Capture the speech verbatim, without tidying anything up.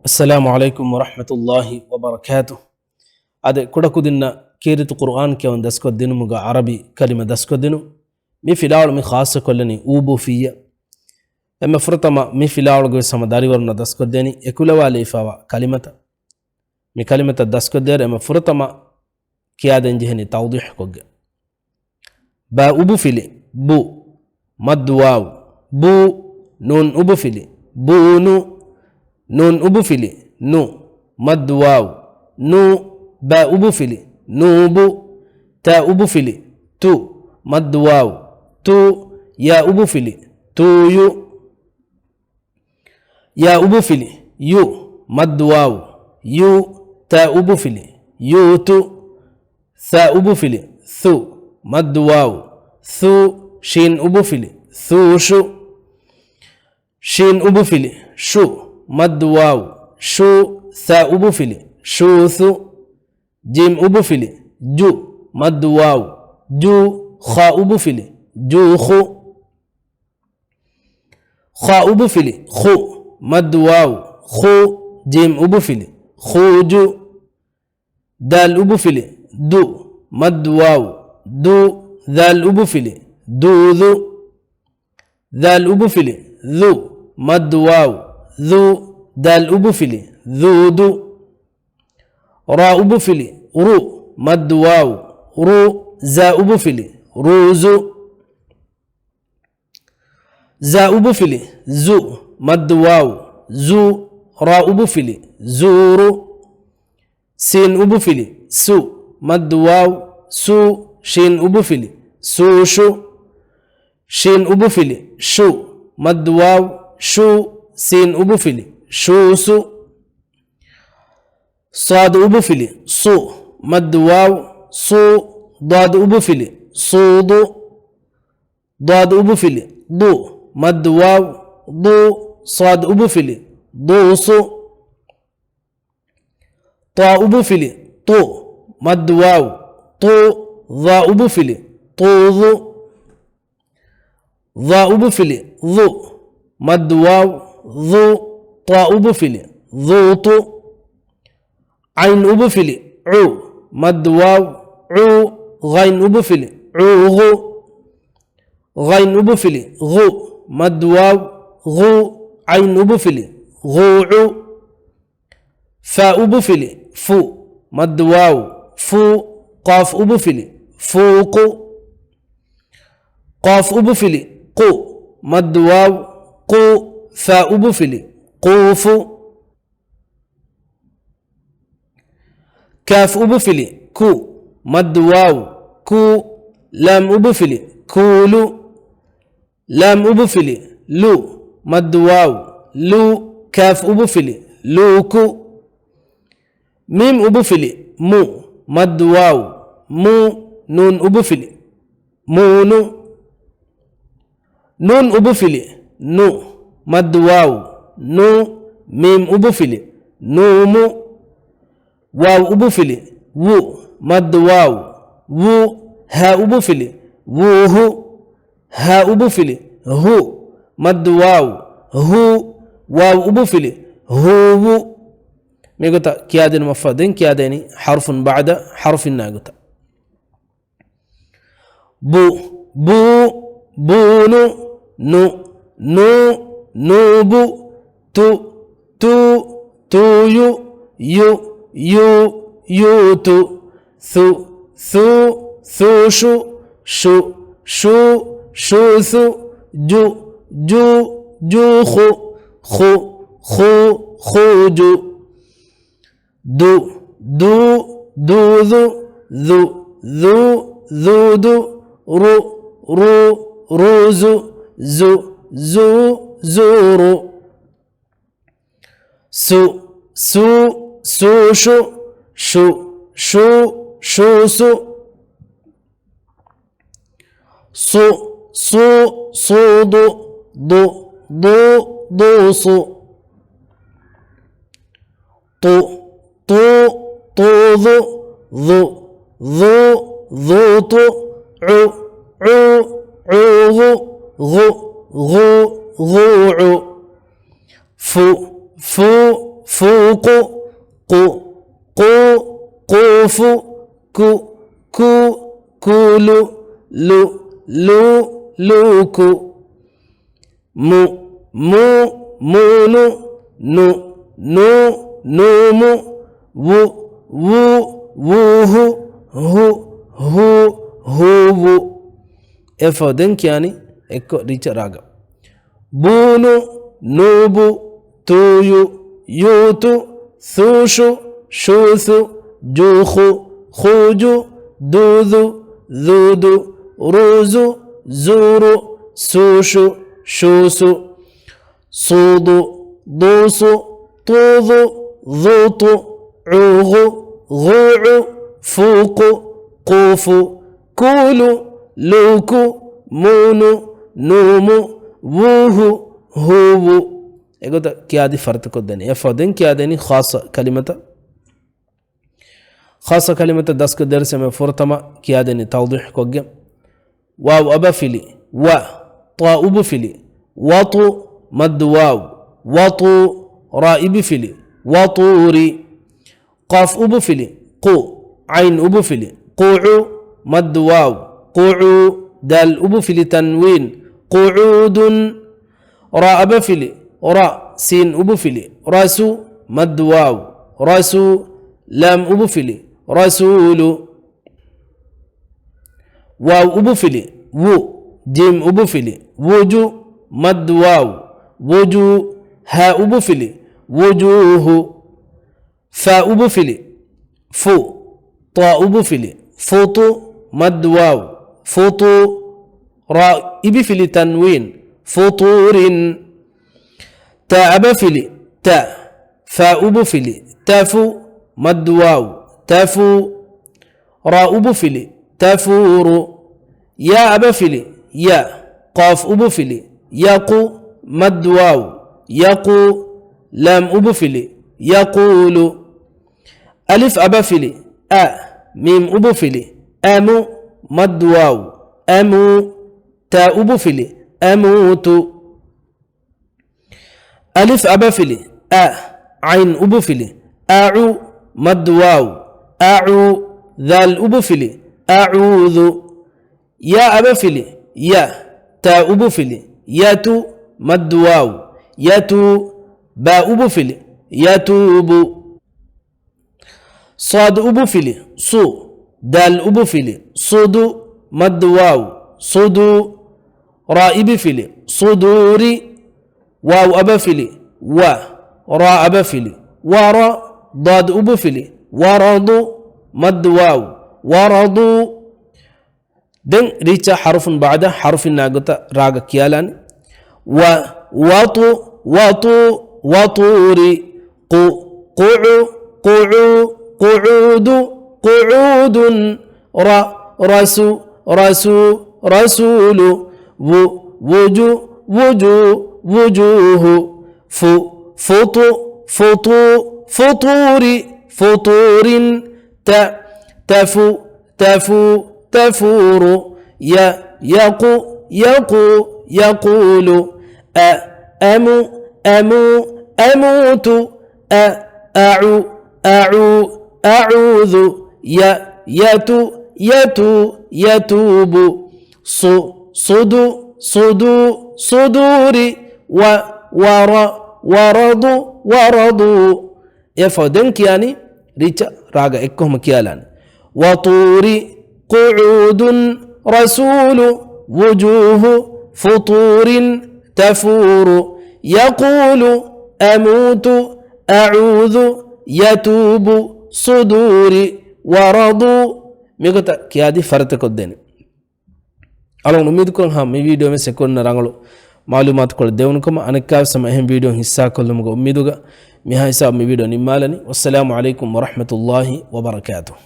އައްސަލާމު ޢަލައިކުމް ވަރަޙްމަތުﷲި ވަބަރަކާތުހު. އާދެ، ކުޑަކުދިންނަށް ކީރިތި ޤުރުއާން ކިޔަވަން ދަސްކޮށްދިނުމުގަ ޢަރަބި ކަލިމަ ދަސްކޮށްދިނުން. މި ފިލާވަޅު މި ޚާއްޞަކޮށްލަނީ އޫބޫފިއްޔަ. އެންމެ ފުރަތަމަ މި ފިލާވަޅުގަވެސް ހަމަ ދަރިވަރުންނަށް ދަސްކޮށްދޭނީ އެކުލަވާލައިފައިވާ ކަލިމަތައް. މި ކަލިމަތައް ދަސްކޮށްދޭއިރު އެންމެ ފުރަތަމަ ކިޔާދޭން ޖެހެނީ ތައުޟީޙުކޮށްގެން. ބާ އުބުފިލި، ބު. މައްދު ވާވް، ބޫ. ނޫން އުބުފިލި، ބޫނު. ނޫން އުބުފިލި، ނު. މައްދު ވާވް، ނޫ. ބާ އުބުފިލި، ނޫބު. ތާ އުބުފިލި، ތު. މައްދު ވާވް، ތޫ. ޔާ އުބުފިލި، ތޫޔު. ޔާ އުބުފިލި، ޔު. މައްދު ވާވް، ޔޫ. ތާ އުބުފިލި، ޔޫތު. ޘާ އުބުފިލި، ޘު. މައްދު ވާވް، ޘޫ. ޝީން އުބުފިލި، ޘޫޝު. ޝީން އުބުފިލި، ޝު. މައްދު ވާވް، ޝޫ. ޘާ އުބުފިލި، ޝޫޘު. ޖީމް އުބުފިލި، ޖު. މައްދު ވާވް، ޖޫ. ޚާ އުބުފިލި، ޖޫޚު. ޚާ އުބުފިލި، ޚު. މައްދު ވާވް، ޚޫ. ޖީމް އުބުފިލި، ޚޫޖު. ދާލް އުބުފިލި، ދު. މައްދު ވާވް، ދޫ. ޛާލް އުބުފިލި، ދޫޛު. ޛާލް އުބުފިލި، ޛު. މައްދު ވާވް، ޛޫ. ދާލް އުބުފިލި، ޛޫދު. ރާ އުބުފިލި، ރު. މައްދު ވާވް، ރޫ. ޒާ އުބުފިލި، ރޫޒު. ޒާ އުބުފިލި، ޒު. މައްދު ވާވް، ޒޫ. ރާ އުބުފިލި، ޒޫރު. ސީން އުބުފިލި، ސު. މައްދު ވާވް، ސޫ. ޝީން އުބުފިލި، ސޫޝު. ޝީން އުބުފިލި، ޝު. މައްދު ވާވް، ޝޫ. ސީން އުބުފިލި، ޝޫސު. ޞާދު އުބުފިލި، ޞު. މައްދު ވާވް، ޞޫ. ޟާދު އުބުފިލި، ޞޫޟު. ޟާދު އުބުފިލި، ޟު. މައްދު ވާވް، ޟޫ. ޞާދު އުބުފިލި، ޟޫޞު. ޠާ އުބުފިލި، ޠު. މައްދު ވާވް، ޠޫ. ޡާ އުބުފިލި، ޠޫޡު. ޡާ އުބުފިލި، ޡު. މައްދު ވާވް، ޡޫ. ޠާ އުބުފިލި، ޡޫޠު. ޢައިން އުބުފިލި، ޢު. މައްދު ވާވް، ޢޫ. ޣައިން އުބުފިލި، ޢޫޣު. ޣައިން އުބުފިލި، ޣު. މައްދު ވާވް، ޣޫ. ޢައިން އުބުފިލި، ޣޫޢު. ފާ އުބުފިލި، ފު. މައްދު ވާވް، ފޫ. ޤާފް އުބުފިލި، ފޫޤު. ޤާފް އުބުފިލި، ޤު. މައްދު ވާވް، ޤޫ. ފާ އުބުފިލި، ޤޫފު. ކާފް އުބުފިލި، ކު. މައްދު ވާވް، ކޫ. ލާމް އުބުފިލި، ކޫލު. ލާމް އުބުފިލި، ލު. މައްދު ވާވް، ލޫ. ކާފް އުބުފިލި، ލޫކު. މީމް އުބުފިލި، މު. މައްދު ވާވް، މޫ. ނޫން އުބުފިލި، މޫނު. ނޫން އުބުފިލި، ނު. މައްދު ވާވް، ނޫ. މީމް އުބުފިލި، ނޫމު. ވާވް އުބުފިލި، ވު. މައްދު ވާވް، ވޫ. ހާ އުބުފިލި، ވޫހު. ހާ އުބުފިލި، ހު. މައްދު ވާވް، ހޫ. ވާވް އުބުފިލި، ހޫވު. މިގޮތަށް ކިޔާދިނުމަށްފަހު ދެން ކިޔާދޭނީ ޙަރުފުން ބަޢުދަ ޙަރުފިންނާ ގޮތަށް. ބު، ބޫ، ބޫނު، ނު، ނޫ، ނޫބު، ތު، ތޫ، ތޫޔު، ޔު، ޔޫ، ޔޫތު، ޘު، ޘޫ، ޘޫޝު، ޝު، ޝޫ، ޝޫޘު، ޖު، ޖޫ، ޖޫޚު، ޚު، ޚޫ، ޚޫޖު. ދު، ދޫ، ދޫދު، ޛު، ޛޫ، ޛޫދު، ރު، ރޫ، ރޫޒު، ޒު، ޒޫ، ޒޫރު. ސު، ސޫ، ސޫޝު، ޝު، ޝޫ، ޝޫސު. ޞު، ޞޫ، ޞޫޟު، ޟު، ޟޫ، ޟޫޞު. ޠު، ޠޫ، ޠޫޡު، ޡު، ޡޫ، ޡޫܛު، ܥު، ޢޫ، ܥޫޣު، ޣު، ޣޫ، ޣޫܥު. ފު، ފޫ، ފޫޤު، ޤު، ޤޫ، ޤޫފު، ކު، ކޫ، ކޫލު، ލު، ލޫ، ލޫކު. މު، މޫ، މޫނު، ނު، ނޫ، ނޫމު، ވު، ވޫ، ވޫހު، ހު، ހޫ، ހޫވު. އެފަ ދެން ކިޔާނީ އެއްކޮށް ރީއްޗަށް ރާގަށް. ބޫނު، ނޫބު، ތޫޔު، ޔޫތު، ސޫޝު، ޝޫސު، ޖޫޚު، ޚޫޖު، ދޫދު، ޛޫދު، ރޫޒު، ޒޫރު، ސޫޝު، ޝޫސު، ޞޫދު، ޟޫޞު، ޠޫޡު، ޡޫޠު، ޢޫޣު، ޣޫޢު، ފޫޤު، ޤޫފު، ކޫލު، ލޫކު، މޫނު، ނޫމު، ވޫހު، ހޫވު. އެގޮތަށް ކިޔާދީ ފަރިތަކޮށްދޭނެ. އެފަ ދެން ކިޔާދޭނީ ޚާއްޞަ ކަލިމަތަށް. ޚާއްޞަ ކަލިމަތައް ދަސްގެ ދަރުސެމެ ފުރަތަމަ ކިޔާދެނީ ތައުޟީޙްކޮށްގެން. ވާވް އަބަފިލި، ވަ. ޠާ އުބުފިލި، ވަޠު، މައްދު ވާވް، ވަޠޫ. ރާ އިބިފިލި، ވަޠޫރި. ޤާފް އުބުފިލި، ޤު. ޢައިން އުބުފިލި، ޤުޢު، މައްދު ވާވް، ޤުޢޫ. ދާލް އުބުފިލި، ތަންވީން، ޤުޢޫދުން. ރާ އަބަފިލި، ރަ. ސީން އުބުފިލި، ރަސު، މައްދު ވާވް، ރަސޫ. ލާމް އުބުފިލި، ރަސޫލު. ވާވް އުބުފިލި، ވު. ޖީމް އުބުފިލި، ވުޖު، މައްދު ވާވް، ވުޖޫ. ހާ އުބުފިލި، ވުޖޫހު. ފާ އުބުފިލި، ފު. ޠާ އުބުފިލި، ފުޠު، މައްދު ވާވް، ފުޠޫ. ރާ އިބިފިލި، ތަންވީން، ފުޠޫރިން. ތާ އަބަފިލި، ތަ. ފާ އުބުފިލި، ތަފު، މައްދު ވާވް، ތަފޫ. ރާ އުބުފިލި، ތަފޫރު. ޔާ އަބަފިލި، ޔަ. ޤާފް އުބުފިލި، ޔަޤު، މައްދު ވާވް، ޔަޤޫ. ލާމް އުބުފިލި، ޔަޤޫލު. އަލިފް އަބަފިލި، އަ. މީމް އުބުފިލި، އަމު، މައްދު ވާވް، އަމޫ. ތާ އުބުފިލި، އަމޫތު. އަލިފް އަބަފިލި، އަ. ޢައިން އުބުފިލި، އަޢު، މައްދު ވާވް، އަޢޫ. ޛާލް އުބުފިލި، އަޢޫޛު. ޔާ އަބަފިލި، ޔަ. ތާ އުބުފިލި، ޔަތު، މައްދު ވާވް، ޔަތޫ. ބާ އުބުފިލި، ޔަތޫބު. ޞާދު އުބުފިލި، ޞު. ދާލް އުބުފިލި، ޞުދު، މައްދު ވާވް، ޞުދޫ. ރާ އިބިފިލި، ޞުދޫރި. ވާވް އަބަފިލި، ވަ. ރާ އަބަފިލި، ވަރަ. ޟާދު އުބުފިލި، ވަރަޟު، މައްދު ވާވް، ވަރަޟޫ. ދެން ރީއްޗަށް ޙަރުފުން ބަޢުދަ ޙަރުފިން ނާގޮތަށް ރާގަށް ކިޔާލާނީ. ވަ، ވަޠު، ވަޠޫ، ވަޠޫރި. ޤު، ޤުޢު، ޤުޢޫ، ޤުޢޫދު، ޤުޢޫދުން. ރަ، ރަސު، ރަސޫ، ރަސޫލު. ވު، ވުޖު، ވުޖޫ، ވުޖޫހު. ފު، ފުޠު، ފުޠޫ، ފުޠޫރި، ފުޠޫރިން. ތަ، ތަފު، ތަފޫ، ތަފޫރު. ޔަ، ޔަޤު، ޔަޤޫ، ޔަޤޫލު. އަ، އަމު، އަމޫ، އަމޫތު. އަ، އަޢު، އަޢޫ، އަޢޫޛު. ޔަ، ޔަތު، ޔަތޫ، ޔަތޫބު. ޞު، ޞުދު، ޞުދޫ، ޞުދޫރި. ވަ، ވަރަ، ވަރަޟު، ވަރަޟޫ. އެފަ ދެން ކިޔާނީ ރީއްޗަށް ރާގަށް އެއްކޮށްމަ ކިޔާލާނީ. وَطُورِ قُعُودٌ رَسُولُ وُجُوهُ فُطُورٍ تَفُورُ يَقُولُ أَمُوتُ أَعُوذُ يَتُوبُ صُدُورِ وَرَضُ. މިގޮތަށް ކިޔާދީ ފަރިތަކޮށްދޭނެ. އަޅުގަނޑު އުއްމީދުކުރަން ހަމަ މި ވީޑިއޯމެން ސެކުންނަ ރަނގަޅު މަޢުލޫމާތުކޮޅެއް ދެވުނުކަމަށް. އަނެއްކާވެސް ހަމަ އެހެން ވީޑިއޯ ހިއްސާކޮށްލުމުގެ އުއްމީދުގަ މިހާ ހިސާބު މި ވީޑިއޯ ނިންމާލަނީ. ވައްސަލާމު ޢަލައިކުމް ވަރަޙްމަތުﷲި ވަބަރަކާތުހު.